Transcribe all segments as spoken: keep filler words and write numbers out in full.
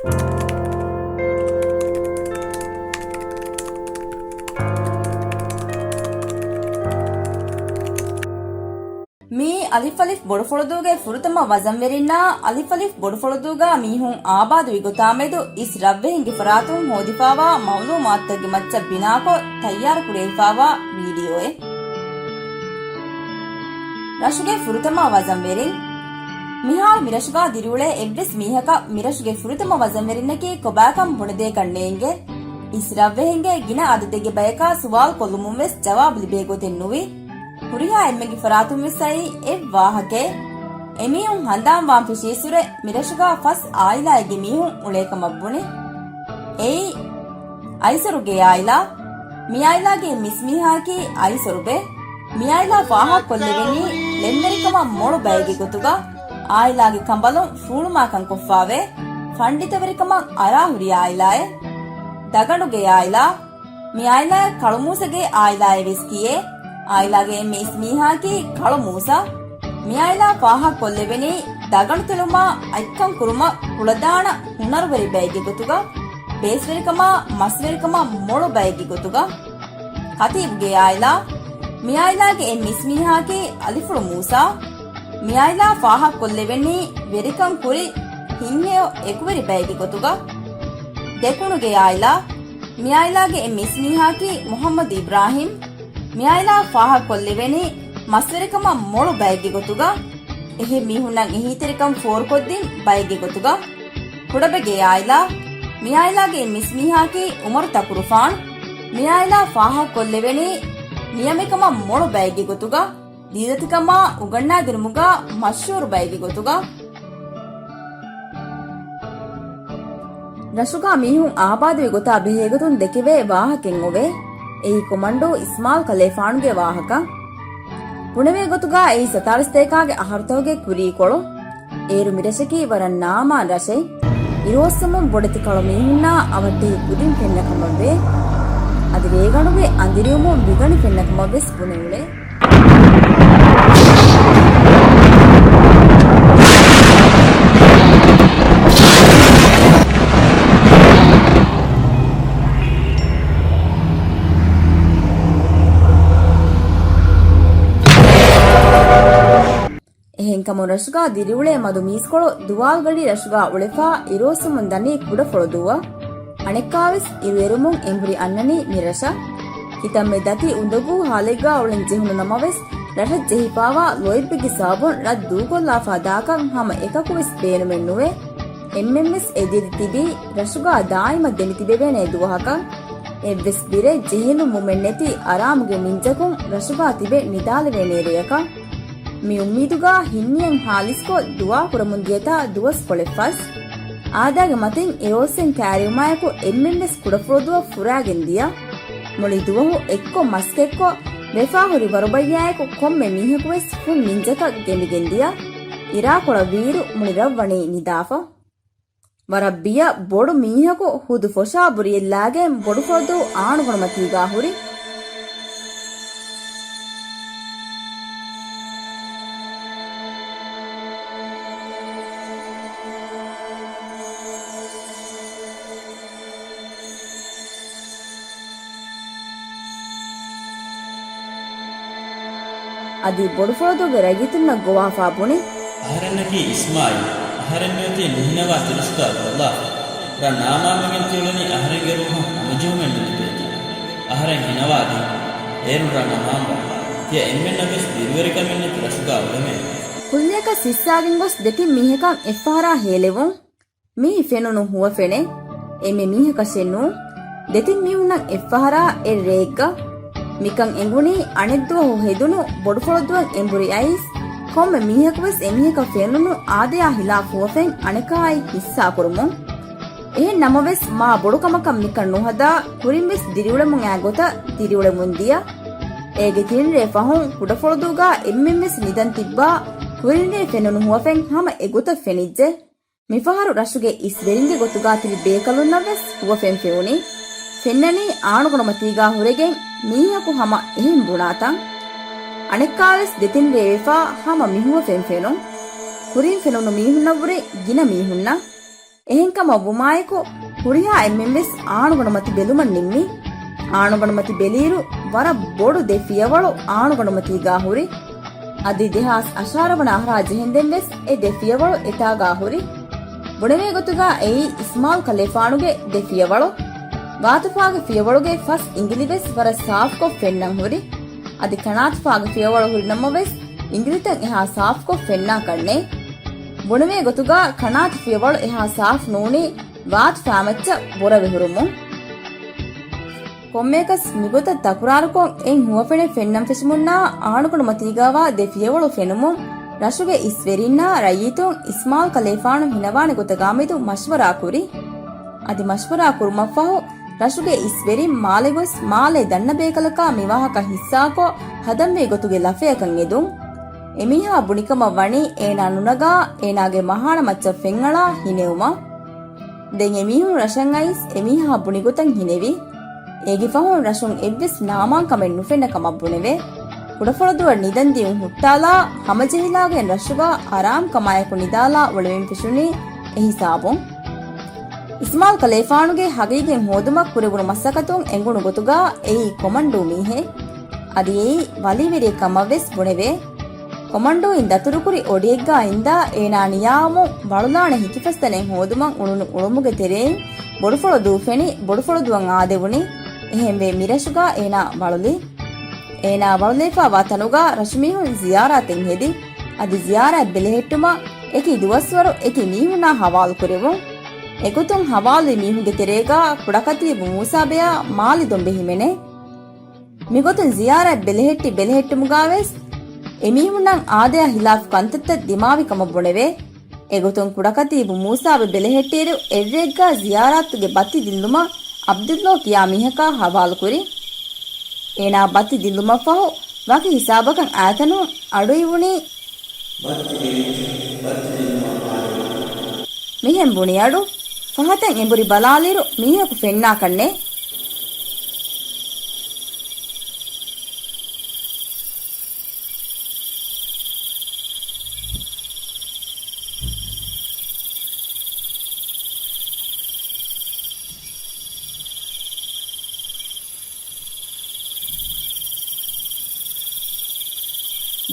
މި އަލިފް އަލިފް ބޮޑުފުޅުދޫގެ ފުރަތަމަ ވަޒަންވެރިންނާ އަލިފް އަލިފް ބޮޑުފުޅުދޫގަ މީހުން އާބާދުވި ގޮތާމެދު އިސް ރަށްވެހިންގެ ފަރާތުން ހޯދިފާވާ މައުލޫމާތުތަކުގެ މައްޗަށް ބިނާކޮށް ތައްޔާރު ކުރެވިފާވާ ވީޑިއޯއެއް. ރަށުގެ ފުރަތަމަ ވަޒަންވެރިން. މިހާރު މިރަށުގަ ދިރިއުޅޭ އެއްވެސް މީހަކަށް މިރަށުގެ ފުރަތަމަ ވަޒަންވެރިންނަކީ ކޮބާކަން ބުނެދޭކަށް ނޭނގެ. އިސް ރަށްވެހިންގެ ގިނަ އަދަދެއްގެ ބަޔަކާ ސުވާލު ކޮށްލުމުން ވެސް ޖަވާބު ލިބޭ ގޮތެއް ނުވި. ހުރިހާ އެންމެންގެ ފަރާތުން ވެސް އައީ އެއް ވާހަކައެއް. އެމީހުން ހަނދާން ވާން ފެށީއްސުރެ މިރަށުގަ ފަސް އާއިލާއެއްގެ މީހުން އުޅޭ ކަމަށް ބުނި. އެއީ، އައިސަރުގެ އާއިލާ. މި އާއިލާގެ މިސްމީހާއަކީ އައިސަރުބެ. މި އާއިލާ ފާހަގަކޮށްލެވެނީ ޅެންވެރިކަމަށް މޮޅު ބައެއްގެ ގޮތުގަ، އާއިލާގެ ކަނބަލުން ފޫޅުމާކަން ކޮށްފާވޭ، ފަންޑިތަވެރިކަމަށް އަރާހުރި އާއިލާއެއް. ދަގަނޑުގެ އާއިލާ. މި އާއިލާއަށް ކަޅުމޫސަގެ އާއިލާއޭ ވެސް ކިޔޭ. އާއިލާގެ އެންމެ އިސް މީހާއަކީ ކަޅުމޫސާ. މި އާއިލާ ފާހަގަކޮށްލެވެނީ ދަގަނޑު ތެޅުމާ އަތްކަން ކުރުމަށް ކުޅަދާނަ ހުނަރުވެރި ބައެއްގެ ގޮތުގަ، ބޭސްވެރިކަމާ މަސްވެރިކަމަށް މޮޅު ބައެއްގެ ގޮތުގަ. ކަތީބުގެ އާއިލާ. މި އާއިލާގެ އެންމެ އިސް މީހާއަކީ އަލިފުޅު މޫސާ. މި އާއިލާ ފާހަގަކޮށްލެވެނީ ވެރިކަން ކުރި ހިތްހެޔޮ އެކުވެރި ބައެއްގެ ގޮތުގަ. ދެކުނުގެ އާއިލާ. މި އާއިލާގެ އެންމެ އިސް މީހާއަކީ މުޙައްމަދު އިބްރާހީމް. މި އާއިލާ ފާހަގަކޮށްލެވެނީ މަސްވެރިކަމަށް މޮޅު ބައެއްގެ ގޮތުގަ. އެހެން މީހުންނަށް އެހީތެރިކަން ފޯރުކޮށްދިން ބައެއްގެ ގޮތުގަ. ކުޑަބެގޭ އާއިލާ. މި އާއިލާގެ އެންމެ އިސް މީހާއަކީ އުމަރު ތަކުރުފާނު. މި އާއިލާ ފާހަގަކޮށްލެވެނީ ނިޔަމިކަމަށް މޮޅު ބައެއްގެ ގޮތުގަ، ދީލަތިކަމާ އުގަންނާދިނުމުގަ މަޝްހޫރު ބައެއްގެ ގޮތުގަ. ރަށުގަ މީހުން އާބާދުވި ގޮތާ ބެހޭގޮތުން ދެކެވޭ ވާހަކައެއް އޮވޭ. އެއީ ކޮމަންޑޫ އިސްމާލް ކަލޭފާނުގެ ވާހަކަ. ބުނެވޭ ގޮތުގަ އެއީ ސަތާރަސް ދޭކާގެ އަހަރުތަކުގެ ކުރީކޮޅު. އޭރު މިރަށަކީ ވަރަށް ނާމާން ރަށެއް. އިރުއޮއްސުމުން ބޮޑެތި ކަޅު މީހުންނާ އަވަށްޓެހި ކުދިން ފެންނަ ކަމަށްވޭ. އަދި ރޭގަނޑުގެ އަނދިރިވުމުން ބިގަނޑި ފެންނަ ކަމަށް ވެސް ބުނެވުނޭ. އެހެންކަމުން ރަށުގާ ދިރިއުޅޭ މަދު މީސްކޮޅު ދުވާލުގަޑި ރަށުގާ އުޅެފާ އިރުއޮއްސުމުން ދަނީ ކުޑަފުޅުދޫއަށް. އަނެއްކާވެސް އިރުއެރުމުން އެނބުރި އަންނަނީ މިރަށަށް. ކިތަންމެ ދަތި އުނދަގޫ ހާލެއްގާ އުޅެން ޖެހުނު ނަމަވެސް، ރަށަށް ޖެހިފާވާ ލޯތްބެއްގެ ސަބަބުން ރަށް ދޫކޮށްލާފާ ދާކަށް ހަމަ އެކަކުވެސް ބޭނުމެއް ނުވޭ. އެންމެންވެސް އެދިއެދި ތިބީ ރަށުގާ ދާއިމަށް ދެމިތިބެވޭނޭ ދުވަހަކަށް. އެއްވެސް ބިރެއް ޖެހެލުމުމެއް ނެތި އަރާމުގެ މިންޖަކުން ރަށުގާ ތިބެ ނިދާލެވޭނޭ ރެޔަކަށް. މި އުއްމީދުގާ ހިންނިޔަން ހާލިސްކޮށް ދުޢާ ކުރަމުން ދިޔަތާ ދުވަސްކޮޅެއް ފަސް. އާދައިގެ މަތިން އެއް އޮއްސެން ކައިރިވުމާއެކު އެންމެންވެސް ކުޑަފުޅުދޫއަށް ފުރާގެން ދިޔަ. މުޅި ދުވަހު އެއްކޮށް މަސްކެއްކޮށް ވެފާހުރި ވަރުބައްޔާއެކު ކޮންމެ މީހަކުވެސް ފުން މިންޖަކަށް ގެނބިގެން ދިޔަ. އިރާކޮޅަށް ވީއިރު މުޅި ރަށް ވަނީ ނިދާފަ. ވަރަށް ބިޔަ ބޮޑު މީހަކު ހުދު ފޮށާ ބުރިއެއްލާގެން ބޮޑުފުޅުދޫ އާނުގަނޑުމަތީގާ ހުރި. އަދި ބޮޑުފުޅުދޫގެ ރައްޔިތުންނަށް ގޮވާފާ ބުނި. އަހަރެންނަކީ އިސްމާއީލް. އަހަރެން މިއޮތީ މިހިނަވާ ތިރަށުގާ ގޮވާފަ. ރަށް ނާމާމެގެން ތިއުޅެނީ އަހަރެންގެ ރޫހަށް ހަމަޖެހުމެއް ނުލިބޭތީ. އަހަރެން ހިނަވާދީ. އޭރުން ރަށް ނަމާންވާ. ތިޔަ އެންމެންނަށްވެސް ބިރުވެރިކަމެއް ނެތި ރަށުގާ އުޅެމޭ. ކުއްލިއަކަށް ސިއްސާގެން ގޮސް ދެތިން މީހަކަށް އެއްފަހަރާ ހޭލެވުން. މިއީ ފެނުނު ހުވަފެނެއް. އެންމެ މީހަކަށެއް ނޫން. ދެތިން މީހުންނަށް އެއްފަހަރާ އެއް ރެއެއްގަ. މިކަން އެނގުނީ އަނެއްދުވަހު ހެދުނު ބޮޑުފުޅުދޫއަށް އެނބުރި އައިސް، ކޮންމެ މީހަކުވެސް އެމީހަކަށް ފެނުނު އާދަޔާ ހިލާފް ހުވަފެން އަނެކާއާއި ހިއްސާކުރުމުން. އެހެން ނަމަވެސް، މާ ބޮޑު ކަމަކަށް މިކަން ނުހަދާ، ކުރިންވެސް ދިރިއުޅެމުން އާ ގޮތަށް ދިރިއުޅެމުން ދިޔަ. އޭގެ ތިން ރޭ ފަހުން ކުޑަފުޅުދޫގާ އެންމެންވެސް ނިދަން ތިއްބާ، ކުރިން ރޭ ފެނުނު ހުވަފެން ހަމަ އެގޮތަށް ފެނިއްޖެ. މިފަހަރު ރަށުގެ އިސް ވެރިންގެ ގޮތުގާ ތިބި ބޭކަލުންނަށްވެސް ހުވަފެން ފެނުނީ. ފެންނަނީ އާނުގަނޑުމަތީގާ ހުރެގެން މީހަކު ހަމަ އެހެން ބުނާތަން. އަނެއްކާވެސް ދެތިން ރޭ ވެފާ ހަމަ މިހުވަފެން ފެނުން. ކުރިން ފެނުނު މީހުންނަށްވުރެ ގިނަ މީހުންނަށް. އެހެންކަމަށް ވުމާއެކު، ހުރިހާ އެންމެންވެސް އާނުގަނޑުމަތި ބެލުމަށް ނިންމި. އާނުގަނޑުމަތި ބެލިއިރު، ވަރަށް ބޮޑު ދެ ފިޔަވަޅު އާނުގަނޑުމަތީގާ ހުރި. އަދި ދެހާސް އަށާރަ ވަނަ އަހަރާ ޖެހެންދެން ވެސް އެ ދެ ފިޔަވަޅު އެތާގާ ހުރި. ބުނެވޭ ގޮތުގާ އެއީ އިސްމާލް ކަލޭފާނުގެ ދެ ފިޔަވަޅު. ވާތުފާގެ ފިޔަވަޅުގެ ފަސް އިނގިލި ވެސް ވަރަށް ސާފުކޮށް ފެންނަން ހުރި. އަދި ކަނާތުފާގެ ފިޔަވަޅު ހުރި ނަމަވެސް، އިނގިލިތައް އެހާ ސާފުކޮށް ފެންނާކަށް ނެތް. ބުނެވޭ ގޮތުގާ ކަނާތު ފިޔަވަޅު އެހާ ސާފު ނޫނީ ވާތުފާމައްޗަށް ބުރަވެ ހުރުމުން. ކޮންމެއަކަސް މިގޮތަށް ތަކުރާރުކޮށް އެއް ހުވަފެނެއް ފެންނަން ފެށުމުންނާ އާނުގަނޑުމަތީގާވާ ދެ ފިޔަވަޅު ފެނުމުން ރަށުގެ އިސްވެރިންނާ ރައްޔިތުން އިސްމާލް ކަލޭފާނު ހިނަވާނެ ގޮތަކާމެދު މަޝްވަރާ ކުރި. އަދި މަޝްވަރާ ކުރުމަށްފަހު ރަށުގެ އިސްވެރިން މާލެ ގޮސް މާލޭ ދަންނަ ބޭކަލަކާ މިވާހަކަ ހިއްސާކޮށް ހަދަންވީ ގޮތުގެ ލަފަޔަކަށް އެދުން. އެމީހާ ބުނިކަމަށް ވަނީ އޭނާ ނުނަގާ އޭނާގެ މަހާނަ މައްޗަށް ފެންއަޅާ ހިނެވުމަށް. ދެން އެމީހުން ރަށަށް އައިސް އެމީހާ ބުނި ގޮތަށް ހިނެވި. އޭގެ ފަހުން ރަށުން އެއްވެސް ނާމާންކަމެއް ނުފެންނަ ކަމަށް ބުނެވޭ. ކުޑަފޮޅުދުއަށް ނިދަން ދިޔުން ހުއްޓާލާ ހަމަޖެހިލާގެން ރަށުގާ އަރާމްކަމާއެކު ނިދާލާ އުޅެމުން ފެށުނީ އެހިސާބުން. އިސްމާލް ކަލޭފާނުގެ ހަގީގަތް ހޯދުމަށް ކުރެވުނު މަސައްކަތުން އެނގުނު ގޮތުގާ އެއީ ކޮމަންޑޫ މީހެއް. އަދި އެއީ ވަލީވެރިއެއް ކަމަށް ވެސް ބުނެވޭ. ކޮމަންޑޫއިން ދަތުރުކުރި އޮޑިއެއްގާ އިންދާ އޭނާ ނިޔާވަމުން ވަޅުލާނެ ހިކިފަސްތަނެއް ހޯދުމަށް އުޅުނު އުޅުމުގެ ތެރެއިން ބޮޑުފޮޅުދޫ ފެނި ބޮޑުފޮޅުދުއަށް އާދެވުނީ. އެހެންވެ މިރަށުގާ އޭނާ ވަޅުލި. އޭނާ ވަޅުލައިފާވާ ތަނުގާ ރަށުމީހުން ޒިޔާރާތެއް ހެދި. އަދި ޒިޔާރާތް ބެލެހެއްޓުމަށް އެކި ދުވަސްވަރު އެކި މީހުންނާ ހަވާލު ކުރެވުން. އެގޮތުން ހަވާލުވި މީހުންގެ ތެރޭގާ ކުޑަކަތީބު މޫސާބެއާ މާލިދޮންބެ ހިމެނޭ. މިގޮތުން ޒިޔާރާތް ބެލެހެއްޓި ބެލެހެއްޓުމުގާވެސް އެމީހުންނަށް އާދަޔާ ހިލާފު ކަންތައްތައް ދިމާވި ކަމަށް ބުނެވޭ. އެގޮތުން ކުޑަކަތީބު މޫސާބެ ބެލެހެއްޓިއިރު އެއްރެއެއްގާ ޒިޔާރާތުގެ ބައްތި ދިއްލުމަށް އަބްދުﷲ ކިޔާ މީހަކާ ހަވާލުކުރި. އޭނާ ބައްތި ދިއްލުމަށްފަހު ވަކި ހިސާބަކަށް އައިތަނުން އަޑުއިވުނީ. ބައްތި ދިއްލުމަށް އާދެވުނީ. މިހެން ބުނި އަޑު ފަހަތަށް އެނބުރި ބަލާލިއިރު މީހަކު ފެންނާކަށްނެތް.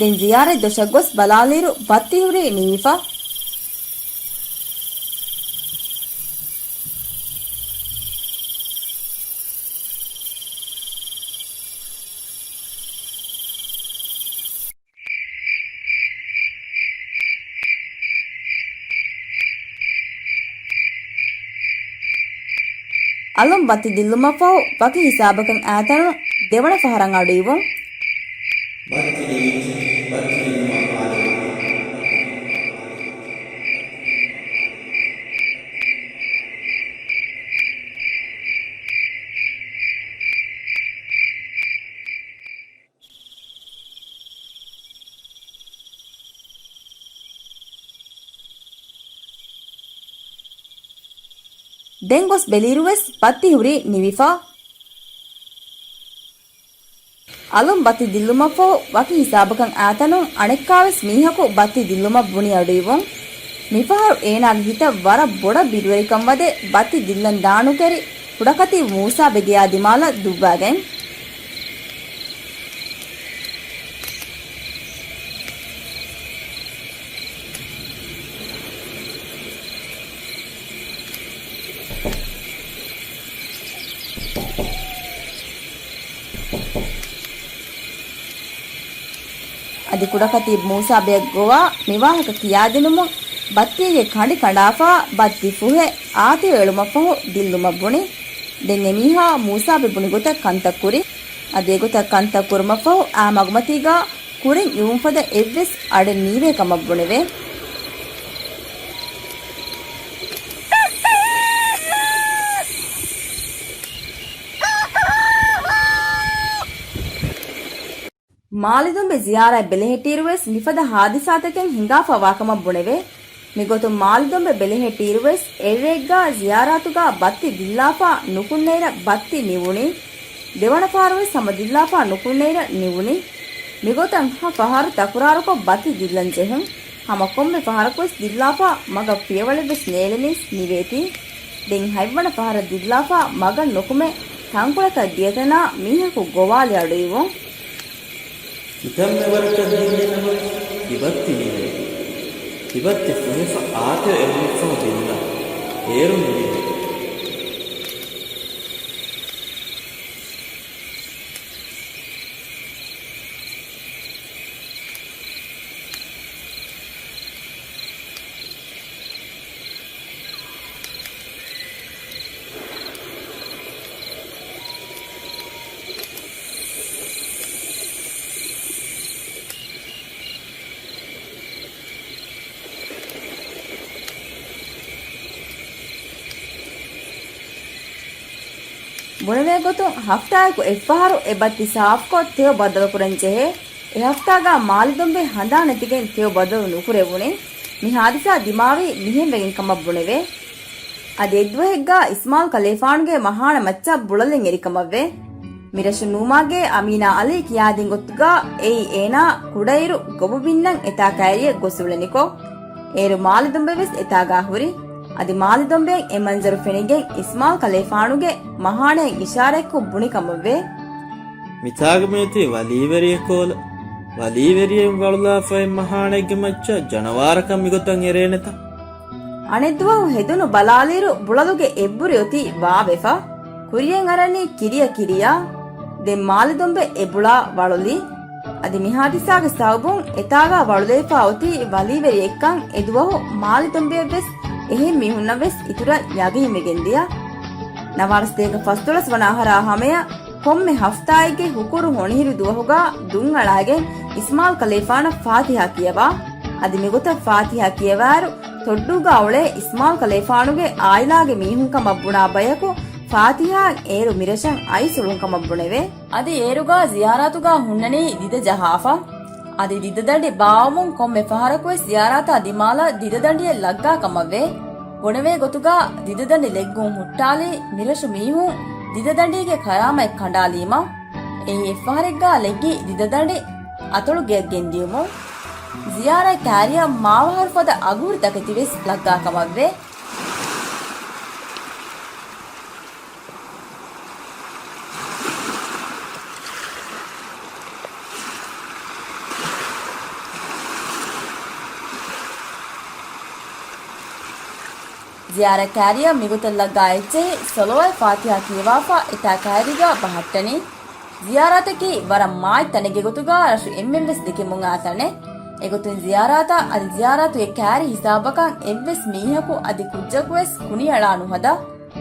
ދެން ޒިޔާރަތް ދޮށަށް ގޮސް ބަލާލިއިރު ބައްތި ހުރީ ނިވިފަ. އަލުން ބައްތި ދިއްލުމަށްފަހު ވަކި ހިސާބަކަށް އައިތަނުން ދެވަނަ ފަހަރަށް އަޑުއިވުން. ބައްތި ދިއްލި، ބައްތި ދިއްލުމަށް އާދެވުން. ދެން ގޮސް ބެލިއިރުވެސް ބައްތި ހުރީ ނިވިފަ. އަލުން ބައްތި ދިއްލުމަށްފަހު ވަކި ހިސާބަކަށް އައިތަނުން އަނެއްކާވެސް މީހަކު ބައްތި ދިއްލުމަށް ބުނި އަޑުއިވުން. މިފަހަރު އޭނާގެ ހިތަށް ވަރަށް ބޮޑަށް ބިރުވެރިކަން ވަދެ ބައްތި ދިއްލަން ދާނުކެރި ކުޑަކަތީ މޫސާބެ ގެޔާ ދިމާލަށް ދުއްވާގެން. އަދި ކުޑަކަތީ މޫސާބެއަށް ގޮވާ މިވާހަކަ ކިޔާދިނުމުން ބައްތީގެ ކަނޑި ކަނޑާފާ ބައްތި ފުހެ އާތިވެ އެޅުމަށްފަހު ދިއްލުމަށް ބުނި. ދެން އެމީހާ މޫސާބެ ބުނި ގޮތަށް ކަންތައް ކުރި. އަދި އެގޮތަށް ކަންތައް ކުރުމަށްފަހު އާ މަގުމަތީގާ ކުރިން އިވުން ފަދަ އެއްވެސް އަޑެއް ނީވޭ ކަމަށް ބުނެވޭ. މާލިދޮނބެ ޒިޔާރަތް ބެލެހެއްޓިއިރުވެސް މިފަދަ ހާދިސާތަކެއް ހިނގާފަ ވާކަމަށް ބުނެވޭ. މިގޮތުން މާލިދޮނބެ ބެލެހެއްޓިއިރުވެސް އެއްރެއެއްގާ ޒިޔާރާތުގާ ބައްތި ދިއްލާފާ ނުކުންނައިރަށް ބައްތި ނިވުނީ. ދެވަނަ ފަހަރުވެސް ހަމަ ދިއްލާފާ ނުކުންނައިރަށް ނިވުނީ. މިގޮތަށް ހަ ފަހަރު ތަކުރާރުކޮށް ބައްތި ދިއްލަން ޖެހުން. ހަމަ ކޮންމެ ފަހަރަކުވެސް ދިއްލާފަ މަގަށް ފިޔަވަޅެއްވެސް ނޭޅެނީސް ނިވޭތީ. ދެން ހަތްވަނަ ފަހަރަށް ދިއްލާފަ މަގަށް ނުކުމެ، ތަންކޮޅަކަށް ދިޔަތަނާ މީހަކު ގޮވާލި އަޑުއިވުން. ކިތަންމެ ވަރަކަށް ދިއްލި ނަމަ، ތިބައްތި ނިވޭ. ތިބައްތި ފުހެފަ އާތެވެ އެހުންފަހު ދިއްލާ. އޭރުން ނިވޭ. ބުނެވޭ ގޮތުން، ހަފްތާއަކު އެއްފަހަރު އެ ބައްތި ސާފުކޮށް ތެޔޮ ބަދަލުކުރަން ޖެހޭ. އެ ހަފްތާގަ މާލިދޮނބެ ހަނދާނެތިގެން ތެޔޮ ބަދަލު ނުކުރެވުނީ. މި ހާދިސާ ދިމާވީ މިހެންވެގެން ކަމަށް ބުނެވޭ. އަދި އެއްދުވަހެއްގަ އިސްމާލް ކަލޭފާނުގެ މަހާނަ މައްޗަށް ބުޅަލެއް އެރިކަމަށްވޭ. މިރަށު ނޫމާގޭ އަމީނާ އަލީ ކިޔާދިން ގޮތުގަ އެއީ އޭނާ ކުޑައިރު ގޮބުބިންނަށް އެތާ ކައިރިއަށް ގޮސް އުޅެނިކޮށް، އޭރު މާލިދޮނބެވެސް އެތާގާ ހުރި. އަދި މާލިދޮނބެއަށް އެ މަންޒަރު ފެނިގެން އިސްމާލް ކަލޭފާނުގެ މަހާނައަށް އިޝާރަތްކޮށް ބުނިކަމަށްވޭ. މިތާގަ މިއޮތީ ވަލީވެރިއެއް ކޯލަ. ވަލީވެރިއެއް ވަޅުލާފައި މަހާނެއްގެ މައްޗަށް ޖަނަވާރަކަށް މިގޮތަށް އެރޭނެތަ؟ އަނެއްދުވަހު ހެދުނު ބަލާލިއިރު ބުޅަލުގެ އެއްބުރި އޮތީ ވާވެފަ. ކުރިޔަށް އަރަނީ ކިރިޔަ ކިރިޔާ. ދެން މާލިދޮނބެ އެ ބުޅާ ވަޅުލީ. އަދި މި ހާދިސާގެ ސަބަބުން އެތާގާ ވަޅުލައިފާ އޮތީ ވަލީވެރިއެއްކަން އެދުވަހު މާލިދޮނބެއަށްވެސް އެހެން މީހުންނަށްވެސް އިތުރަށް ޔަގީންވެގެންދިޔަ. ނަވާރަ ސަތޭކަ ފަސްދޮޅަސް ވަނަ އަހަރާ ހަމަޔަށް ކޮންމެ ހަފްތާއެއްގެ ހުކުރު ހޮނިހިރު ދުވަހުގާ ދުންއަޅާގެން އިސްމާލް ކަލޭފާނަށް ފާތިހާ ކިޔަވާ. އަދި މިގޮތަށް ފާތިހާ ކިޔަވާއިރު، ތޮއްޑޫގާ އުޅޭ އިސްމާލް ކަލޭފާނުގެ އާއިލާގެ މީހުން ކަމަށް ބުނާ ބަޔަކު ފާތިހާއަށް އޭރު މިރަށަށް އައިސް އުޅުން ކަމަށް ބުނެވޭ. އަދި އޭރުގާ ޒިޔާރާތުގާ ހުންނަނީ ދިދަ ޖަހާފަ. އަދި ދިދަދަނޑި ބާވަމުން ކޮންމެ ފަހަރަކުވެސް ޒިޔާރާތާ ދިމާލަށް ދިދަދަނޑިއެއް ލައްގާ ކަމަށްވޭ. ބުނެވޭ ގޮތުގާ ދިދަދަނޑި ލެއްގުން ހުއްޓާލީ މިރަށު މީހުން ދިދަދަނޑީގެ ކަރާމަތް ކަނޑާލީމަ. އެއީ އެއްފަހަރެއްގާ ލެއްގި ދިދަދަނޑި އަތޮޅުގެއަށް ގެންދިޔުމުން. ޒިޔާރާތް ކާރިއަށް މާވަހަރު ފަދަ އަގުހުރި ތަކެތިވެސް ލައްގާ ކަމަށްވޭ. ޒިޔާރަތް ކާރިއަށް މިގޮތަށް ލައްގާ އެއްޗެހި ޞަލަވާތް ފާތިހާ ކިޔަވާފަ އެތާ ކައިރީގަ ބަހައްޓަނީ. ޒިޔާރާތަކީ ވަރަށް މާތް ތަނެއްގެ ގޮތުގަ ރަށު އެންމެންވެސް ދެކެމުން އާ ތަނެއް. އެގޮތުން ޒިޔާރާތާ އަދި ޒިޔާރާތުގެ ކާރި ހިސާބަކަށް އެއްވެސް މީހަކު އަދި ކުއްޖަކުވެސް ކުނިއަޅާ ނުހަދާ.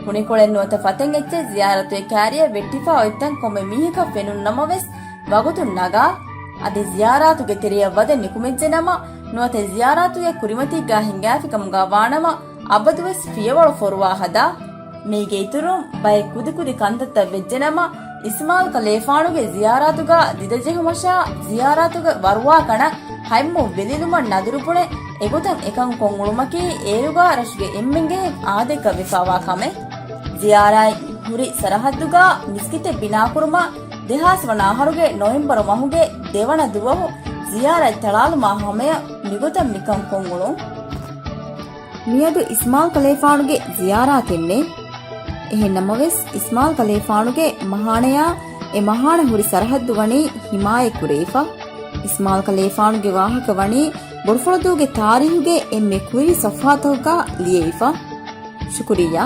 ކުނިކޮޅެއް ނުވަތަ ފަތެއް އެއްޗެއް ޒިޔާރަތުގެ ކާރިއަށް ވެއްޓިފާ އޮތްތަން ކޮންމެ މީހަކަށް ފެނުނު ނަމަވެސް، ވަގުތުން ނަގާ. އަދި ޒިޔާރާތުގެ ތެރެއަށް ވަދެ ނިކުމެއްޖެ ނަމަ، ނުވަތަ ޒިޔާރާތުގެ ކުރިމަތީގާ ހިނގާފިކަމުގާ ވާނަމަ، އަބަދުވެސް ފިޔަވަޅު ފޮރުވާ ހަދާ. މީގެ އިތުރުން ބައެއް ކުދިކުދި ކަންތައްތައް ވެއްޖެނަމަ، އިސްމާލް ކަލޭފާނުގެ ޒިޔާރާތުގާ ދިދަޖެހުމަށާ ޒިޔާރާތުގެ ވަރުވާ ކަނަށް ހަތްމޫ ވެލިލުމަށް ނަދުރުބުނެ، އެގޮތަށް އެކަން ކޮށްއުޅުމަކީ އޭރުގާ ރަށުގެ އެންމެންގެހެން އާދައަކަށް ވެފާވާ ކަމެއް. ޒިޔާރާތް ހުރި ސަރަހައްދުގާ މިސްކިތެއް ބިނާކުރުމަށް ދެހާސް ވަނަ އަހަރުގެ ނޮވެމްބަރު މަހުގެ ދެވަނަ ދުވަހު ޒިޔާރާތް ތަޅާލުމާ ހަމަޔަށް މިގޮތަށް މިކަން ކޮށްއުޅުން. މިއަދު އިސްމާލް ކަލޭފާނުގެ ޒިޔާރާތެއްނެއް. އެހެން ނަމަވެސް، އިސްމާލް ކަލޭފާނުގެ މަހާނަޔާ އެ މަހާނަ ހުރި ސަރަހައްދު ވަނީ ހިމާޔަތް ކުރެވިފަ. އިސްމާލް ކަލޭފާނުގެ ވާހަކަ ވަނީ ބޮޑުފުޅަދޫގެ ތާރީހުގެ އެންމެ ކުރީ ސަފްހާތަކުގާ ލިޔެވިފަ. ޝުކުރިއްޔާ.